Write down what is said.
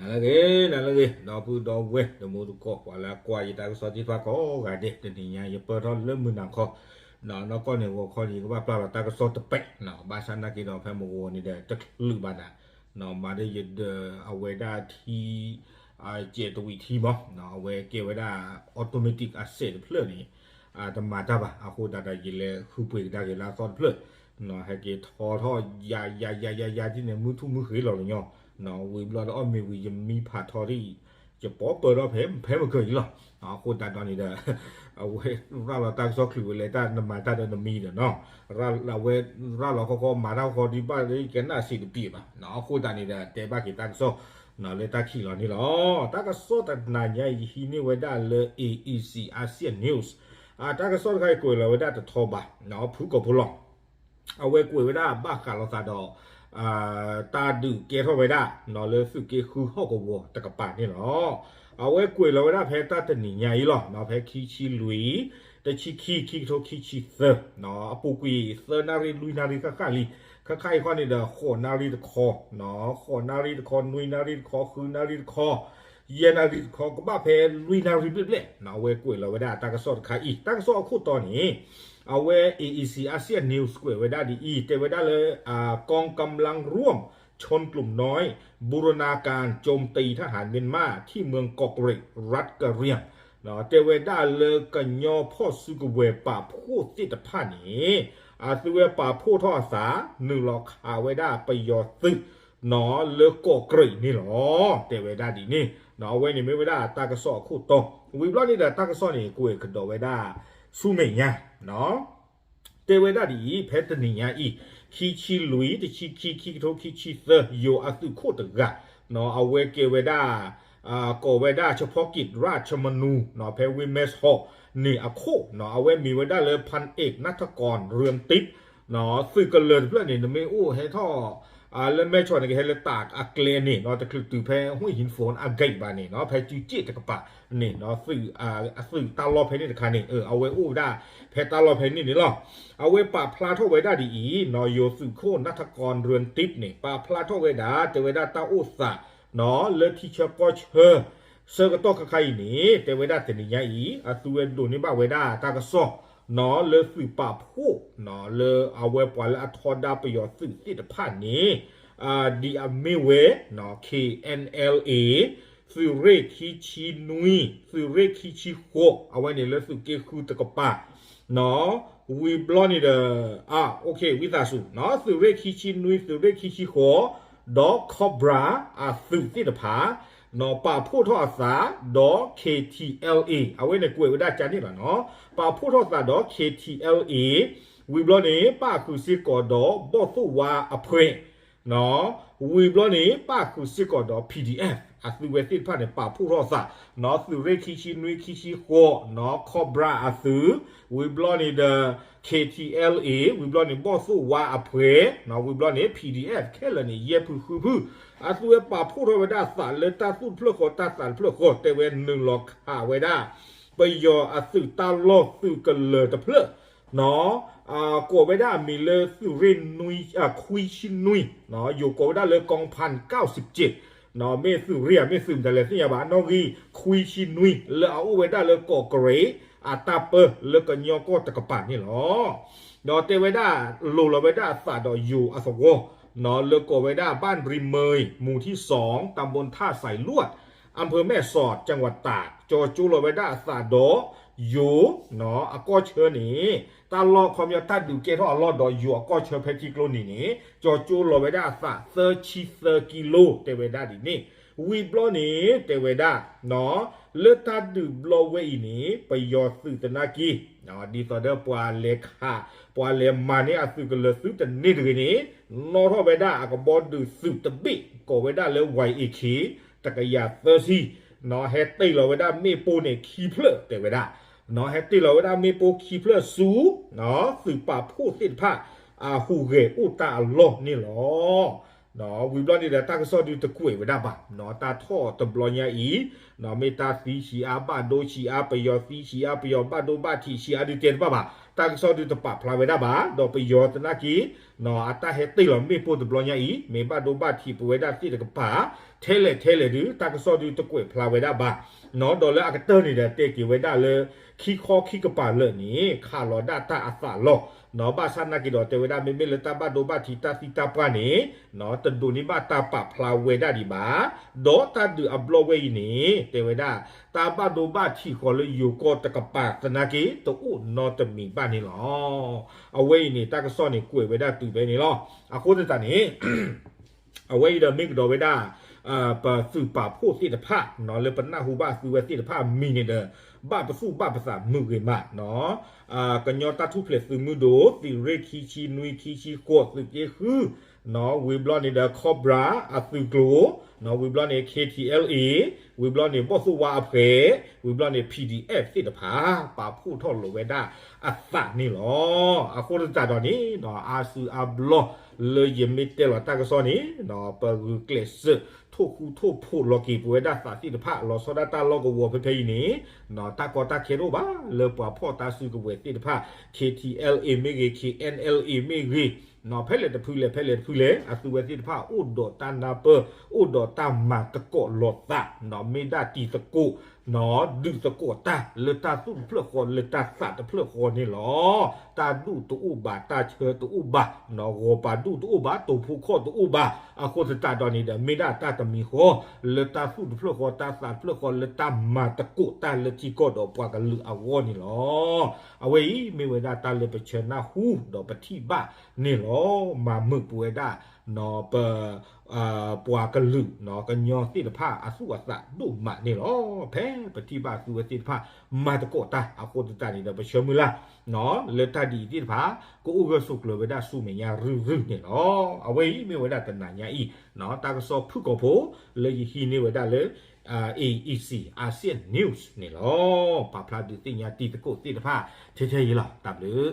နၤလၢအဂ့ၤ နၤလၢအဂ့ၤ ဒီပုၢ်ဒီဝဲၢ် တံၤသကိး ပှၤလၢအကွၢ်ယတၢ်ကစီၣ်သ့ၣ်တဖၣ်ကိးဂၤဒဲး, တနံၤညါယပၢၢ်ထီၣ်လၢမုၢ်နၤခီ, နီၢ်ကီၢ်န့ၣ်ဂီၤခီန့ၣ် ယကဘၣ်ပျၢ်လီၤတၢ်ကစီၣ်တပဲာ်, ဘၣ်ဆၣ်နာ်က့ဒီး ဖဲမုၢ်ဂီၤန့ၣ်ဒီး တချုးဘၣ်နၤ, မၤဒီးယဒၢးအဝဲဒၣ်ထံ ကဲးတဝံးထံမး, အဝဲကဲဝဲဒၣ် automatic အစဲးတဖျၢၣ်န့ၣ် တမၤတၢ်ဘၣ်, အဃိသတးဒီး ယလဲၤဃုပှ့ၤကဒါက့ၤလၢအသီတဖျၢၣ်, ဟဲက့ၤထီထီၣ်ယၤယၤယၤယၤယၤဒ်န့ၣ် မုၢ်ထူၣ်မုၢ်ဃ့လီၤလီၤညီ, ဝံၤဘျီဒီးအီၣ်မ့ၤဝံၤ ယမံဖးထီထံၣ်, ယပိာ်ပၢၢ်ထီၣ်ဖဲ ဖဲမုၢ်ကၢၢ်အံၤလီၤ, အဃိသတးဒီးန့ၣ်ဒီး အဝဲရၤလီၤတၢ်ကစီၣ်ချုးဝဲလၢတၢ်နမၤတၢ်ဒီးနမံဒီးနီၤ, အဝဲရၤလီၤခီခီ မၤတၢ်ခီဒံးဘၣ်လၢကနၣ်စံးတပံးဘၣ်, အဃိသတးန့ၣ်ဒီး တဲဘၣ်က့ၤတၢ်ကစီၣ် လၢတၢ်ခံးလီၤန့ၣ်လီၤ. တၢ်ကစီၣ်တနၤညါအံၤ ယဟံးန့ၢ်ဝဲဒၣ်လၢ A E C Asia News, တၢ်ကစီၣ်တခါအံၤကွဲးလီၤဝဲဒၣ်တထီဘၣ်, ဖုကီၢ်ဖိလီၤ အဝဲကွဲးဝဲဒၣ်ဘၣ်ဃးလိာ်သးဒီး တၢ်ဒုးကဲထီၣ်ဝဲဒၣ် လၢသုးက့ဃုဟီၣ်ကဝီၤတကပၤန့ၣ်လီၤ. အဝဲကွဲးလီၤဝဲဒၣ်ဖဲတၢ်တနံၤညါအံၤလီၤ, ဖဲခံဆံလွံၢ် တဆံခံ ခံကထိခံဆံသၢ, အပူၤကွံာ်သၢနၣ်ရံၣ်လွံၢ်နၣ်ရံၣ်ဃၣ်ဃၣ်လံ, ခဲခါအံၤခီန့ၣ်ဒီး ဃိးနၣ်ရံၣ်တခီ, ဃိးနၣ်ရံၣ်တခီ နွံနၣ်ရံၣ်တခီ ဃုနၣ်ရံၣ်တခီ ယဲၢ်နၣ်ရံၣ်တခီ ကဘၣ်ဖဲလွံၢ်နၣ်ရံၣ်ဘျဲၣ်ဘျဲၣ်, အဝဲကွဲးလီၤဝဲဒၣ်တၢ်ကစီၣ်တခါအံၤ, တၢ်ကစီၣ်အခိၣ်တီန့ၣ် အဝဲ A E C Asia News ကွဲးဝဲဒၣ်ဒ်အံၤ, တဲဝဲဒၣ်လၢ กองกำลังร่วมชนกลุ่มน้อย บูรณาการโจมตีทหารเมียนมาที่เมืองเกาะเกร็ด รัฐกะเหรี่ยง တဲဝဲဒၣ်လၢကညီဖီၣ်စုကဝဲၤပာ်ဖှိၣ်သ့ၣ်တဖၣ်န့ၣ် အသုဝဲပာ်ဖှိၣ်ထီၣ်အသး နုာ်လီၤခးဝဲဒၣ်ပယီၤသုး လၢကီးကြံးန့ၣ်လီၤ. တဲဝဲဒၣ်ဒ်န့ၣ်, အဝဲန့ၣ်မ့ၢ်ဝဲဒၣ်တၢ်ကစီၣ်အခိၣ်တီ, ဝံၤဘျီန့ၣ်ဒီးတၢ်ကစီၣ်န့ၣ် ကွဲးကဒီးဝဲဒၣ်ဆူမဲာ်ညါ တဲဝဲဒၣ်ဒ်အံၤ, ဖဲတနံၤညါအံၤ ခံဆံလွံၢ် တဆံခံ ခံကထိခံဆံသၢ ယိၤအသုးခိၣ်တဂၤ အဝဲကဲဝဲဒၣ် ကိးဝဲဒၣ် เฉพาะกิจราชมนู ဖဲဝ့ၢ်မဲၢ်ဆီးန့ၣ်အခိၣ်, အဝဲမံၤဝဲဒၣ်လၢ พันเอกณัฐกร เรืองทิพย์ သုးကလၢၤတဖျၢၣ်န့ၣ် နမ့ၢ်အိၣ်ဟဲထီၣ် လၢမဲၢ်ဆီးန့ၣ် ကဟဲလၢတၢ်အကျဲန့ၣ် တချုးတုၤဖဲ ห้วยหินโฝน အဂ့ၢ်ဘၣ်န့ၣ် ဖဲစုစ့ၣ်တကပၤန့ၣ် သုးအသုးတၢ်လီၢ်ဖဲန့ၣ်တခါန့ၣ် အဝဲအိၣ်ဝဲဒၣ် ဖဲတၢ်လီၢ်ဖဲန့ၣ်န့ၣ်လီၤ. အဝဲပာ်ဖျါထီၣ်ဝဲဒၣ်ဒ်အံၤ, ယိၤသုးခိၣ် နၢ်ထကီၢ် ရၢၢ်တံး န့ၣ် ပာ်ဖျါထီၣ်ဝဲဒၣ် တဲဝဲဒၣ်တၢ်အိၣ်သး လၢထံဆၢကီၢ်ဆၢ ဆၢကတီၢ်ခဲခါအံၤန့ၣ် တဲဝဲဒၣ်တနံၤညါအံၤ အသုဝဲဒိးန့ၢ်ဘၣ်ဝဲဒၣ်တၢ်ကစီၣ် လၢသုးပာ်ဖှိၣ် လၢအဝဲပှၤလၢအထီဒါပယီၤသုးသ့ၣ်တဖၣ်န့ၣ် ဒ်အမ့ၢ်ဝဲ K N L A သုးရ့ၣ်ခံဆံနွံ သုးရ့ၣ်ခံဆံဃိး အဝဲန့ၣ်လၢသုးက့ဃုတကပၤ ဝံၤဘျီန့ၣ်ဒီး ဝံသးစူၤ သုးရ့ၣ်ခံဆံနွံ သုးရ့ၣ်ခံဆံဃိး ဒီး Cobra အသုးသ့ၣ်တဖၣ် ပာ်ဖှိၣ်ထီၣ်အသးဒီး K T L A အဝဲန့ၣ်ကွဲးဝဲဒၣ်ကန့ၣ်လီၤနီၤ ပာ်ဖှိၣ်ထီၣ်သးဒီး K T L A ဝံၤဘျီန့ၣ် ပၣ်ဃုာ်စ့ၢ်ကီးဒီး ဘီၣ်သိၣ်ဝါအဖှဲး ဝံၤဘျီန့ၣ် ပၣ်ဃုာ်စ့ၢ်ကီးဒီး P D F အသုဝဲသ့ၣ်တဖၣ်န့ၣ် ပာ်ဖှိၣ်ထီၣ်အသး သုးရ့ၣ်ခံဆံနွံ ခံဆံဃိး Cobra အသုး ဝံၤဘျီန့ၣ်ဒီး K T L A ဝံၤဘျီန့ၣ် ဘီၣ်သိၣ်ဝါအဖှဲး ဝံၤဘျီန့ၣ် P D F ခဲလၢာ်န့ၣ် ယဲၢ်ဖုဃုဖု အသုဝဲပာ်ဖှိၣ်ထီၣ်ဝဲဒၣ်အသးလၢတၢ်သူၣ်တဖျၢၣ်ဃီ တၢ်သးတဖျၢၣ်ဃီ တဲဝဲနုာ်လီၤခးဝဲဒၣ် ပယီၤအသုးတၢ်လီၢ်သုးကလၢၤတဖျၢၣ် ကိးဝဲဒၣ်အမံၤလၢသုးရ့ၣ်နွံ ခွံဆံနွံ ယိၤကိးဝဲဒၣ်လၢ กองพันเก้าสิบเจ็ด မ့ၢ်သုးရ့ၣ်ဧါ မ့ၢ်သုးမတၤလဲၣ်သ့ၣ်ညါဘၣ် အနီၣ်ဂံၢ်ခွံဆံနွံ လၢအအိၣ်ဝဲဒၣ်လၢကီးကြံး အတၢ်ပၢလၢကညီကီၢ်တကပၤန့ၣ်လီၤ. ဒီးတဲဝဲဒၣ်လိၤလီၤဝဲဒၣ်အသးဒီးယိၤအသဝီ လၢကိးဝဲဒၣ် บ้านริมเมย หมู่ที่สอง ตำบลท่าสายลวด อำเภอแม่สอด จังหวัดตาก ကၠီၤကၠိလီၤဝဲဒၣ်အသးဒီးယိၤ အကီၢ်ဆၢန့ၣ် တၢ်လီၢ်ခီပညီ တၢ်ဒုးကဲထီၣ်အလီၢ်ဒီးယိၤအကီၢ်ဆၢဖဲထံကျိနံၤန့ၣ် ကၠီၤကၠိလီၤဝဲဒၣ်အသးသၢဆံသၢကံလိ တဲဝဲဒၣ်ဒ်န့ၣ် ဝံၤဘျီန့ၣ် တဲဝဲဒၣ် လၢတၢ်ဒုးဘျီဝဲအံၤန့ၣ် ပယီၤသုးသနာ်က့ ဒ်သိးဒီးပှၤလဲၤခး ပှၤလဲၤမၤန့ၢ်အသုးကလၢၤသုတန့ၢ်တဂ့ၤန့ၣ် နီၣ်ထီၣ်ဝဲဒၣ်အကဘီဒုးသုးတဘ့ၣ် ကိးဝဲဒၣ်လၢ Y A K တကယၤသၢဆံ ဟဲတ့ၢ်လီၤဝဲဒၣ်မ့ၣ်ပိၢ်န့ၣ်ခံဖျၢၣ် တဲဝဲဒၣ် ဟဲတ့ၢ်လီၤဝဲဒၣ်မ့ၣ်ပိၢ်ခံဖျၢၣ်ဆူ သုးပာ်ဖှိၣ်သ့ၣ်တဖၣ် အဟူးဂဲၤအိၣ်တၢ်အလီၢ်န့ၣ်လီၤ. ဝံၤဘျီန့ၣ်ဒီးတၢ်ကစီၣ်ဒုးတကွဲးဝဲဒၣ်ဘၣ် တၢ်ထီၣ်တဘျီညါအံၤ မ့ၢ်တၢ်သံဆံးအါ ဘၣ်ဒိဆံးအါ ပယီၤသံဆံးအါ ပယီၤဘၣ်ဒိဘၣ်ထံးဆံးအါဒုးတဲတဘၣ်ဘၣ် တၢ်ကစီၣ်ဒုးတပာ်ဖျါဝဲဒၣ်ဘၣ်, ဒီးပယီၤသနာ်က့ အတၢ်ဟဲတ့ၢ်လီၤမ့ၣ်ပိၢ်တဘျီညါအံၤ မ့ၢ်ဘၣ်ဒိဘၣ်ထံးပဝဲဒၣ်သ့ၣ်တကပၤ ထဲလဲၣ်ထဲလဲၣ်ဒုး တၢ်ကစီၣ်ဒုးတကွဲးဖျါဝဲဒၣ်ဘၣ်. ဒီးလၢအကတၢၢ်န့ၣ်ဒီး တဲက့ၤဝဲဒၣ်လၢ ခံခီခံကပၤလၢာ်န့ၣ် ခးလီၤဒၣ်တၢ်အသးလီၤ. ဘၣ်ဆၣ်နာ်က့ဒီး တဲဝဲဒၣ်မ့မ့ၢ်လၢတၢ်ဘၣ်ဒိဘၣ်ထံးတၢ်သံတၢ်ပှၢ်န့ၣ် တဒိးန့ၢ်ဘၣ်တၢ်ပာ်ဖျါဝဲဒၣ်ဒံးဘၣ်. ဒီးတၢ်ဒုးအဘျီဝဲအံၤန့ၣ် တဲဝဲဒၣ် တၢ်ဘၣ်ဒိဘၣ်ထံးဃီၤလၢယိၤကီၢ်တကပၤသနာ်က့ တအိၣ်နီတမံၤဘၣ်န့ၣ်လီၤ. အဝဲအံၤန့ၣ် တၢ်ကစီၣ်န့ၣ်ကွဲးဝဲဒၣ်တုၤဖဲန့ၣ်လီၤ. အဃိသတးန့ၣ် အဝဲအံၤဒီးမ့ၢ်ကဒီးဝဲဒၣ် ပသုးပာ်ဖှိၣ်သ့ၣ်တဖၣ် လၢပနၢ်ဟူဘၣ်အသုဝဲသ့ၣ်တဖၣ်အမံၤန့ၣ်ဒီး ဘၣ်ပသူၣ်ဘၣ်ပသးမုာ်ဂ့ၤမး, ကညီတၢ်ထူၣ်ဖျဲးသုးမုၢ်ဒိၣ် သုးရ့ၣ်ခံဆံနွံ ခံဆံဃိး သုးက့ဃု ဝံၤဘျီန့ၣ်ဒီး Cobra အသုးကျိၤ, ဝံၤဘျီန့ၣ် K T L A, ဝံၤဘျီန့ၣ် ဘီၣ်သိၣ်ဝါအဖှဲး, ဝံၤဘျီန့ၣ် P D F သ့ၣ်တဖၣ် ပာ်ဖှိၣ်ထီၣ်လိာ်ဝဲဒၣ်အသးန့ၣ်လီၤ. အဃိသတးဒီးန့ၣ် အါစုအါဘျီ လၢယမ့ၢ်တဲလီၤတၢ်ကစီၣ်န့ၣ် ပဂုာ်ကျဲးစၢး ထိၣ်ဃူထိၣ်ဖိးလီၤက့ၤပဝဲဒၣ်သးသ့ၣ်တဖၣ် လီၤဆီဒၣ်တၢ်လီၢ်ကဝီၤဖဲဖဲအံၤန့ၣ် တၢ်ကီတၢ်ခဲတအိၣ်ဘၣ် လၢပှၤဖီၣ်တၢ်စုကဝဲၤသ့ၣ်တဖၣ် K T L A မ့ၢ်ဂ့ၤ K N L A မ့ၢ်ဂ့ၤ ဖဲလဲၣ်တဖုလဲၣ် ဖဲလဲၣ်တဖုလဲၣ် အသုဝဲသ့ၣ်တဖၣ် အိၣ်ဒီးတၢ်နၢ်ပၢၢ် အိၣ်ဒီးတၢ်မၤသကိးလိာ်သး မ့ၢ်ဒၣ်တံၤသကိး ဒုးသကိးတၢ်လၢတၢ်သူၣ်တဖျၢၣ်ဃီ လၢတၢ်သးတဖျၢၣ်ဃီန့ၣ်လီၤ. တၢ်ဒူၣ်တအိၣ်ဘၣ် တၢ်ဆၢတအိၣ်ဘၣ် ဂီၤပၤဒူၣ်တအိၣ်ဘၣ် တိာ်ဖိခီၣ်တအိၣ်ဘၣ် အဃိသတးဒီးန့ၣ်ဒီး မ့ၢ်ဒၣ်တၢ်တမံၤဃီ လၢတၢ်သူၣ်တဖျၢၣ်ဃီ တၢ်သးတဖျၢၣ်ဃီ လၢတၢ်မၤသကိးတၢ်လၢထံကီၢ်ဒီးပှၤကလုာ်အဂီၢ်န့ၣ်လီၤ. အဝဲအံၤမ့ၢ်ဝဲဒၣ်တၢ်လၢပဆၢနၢ်ဟူဒီးပထံၣ်ဘၣ်န့ၣ်လီၤ. မၤမုာ်ပဝဲဒၣ် ပ ပှၤကလုာ် ကညီသ့ၣ်တဖၣ်အသူၣ်အသးဒိၣ်မးန့ၣ်လီၤ. ဖဲပထံၣ်ဘၣ်သုဝဲသ့ၣ်တဖၣ် မၤသကိးတၢ်အဃိသတးန့ၣ်ဒီး ပဆၢမုၢ်လၢ် လၢတၢ်ဒ်အံၤသ့ၣ်တဖၣ် ကအိၣ်ဂၢၢ်ဆိးကျၢၤဝဲဒၣ်ဆူမဲာ်ညါရုၢ်ရုၢ်န့ၣ်လီၤ. အဝဲအံၤမ့ၢ်ဝဲဒၣ်တနၤညါအံၤ တၢ်ကစီၣ်ဖုၣ်ကိာ်ဖိ လၢယဟံးန့ၢ်ဝဲဒၣ်လၢ A E C Asian News န့ၣ်လီၤ. ပာ်ဖျါဒုးသ့ၣ်ညါတံၤသကိးသ့ၣ်တဖၣ် ထဲထဲအံၤလီၤ. တၢ်ဘျုး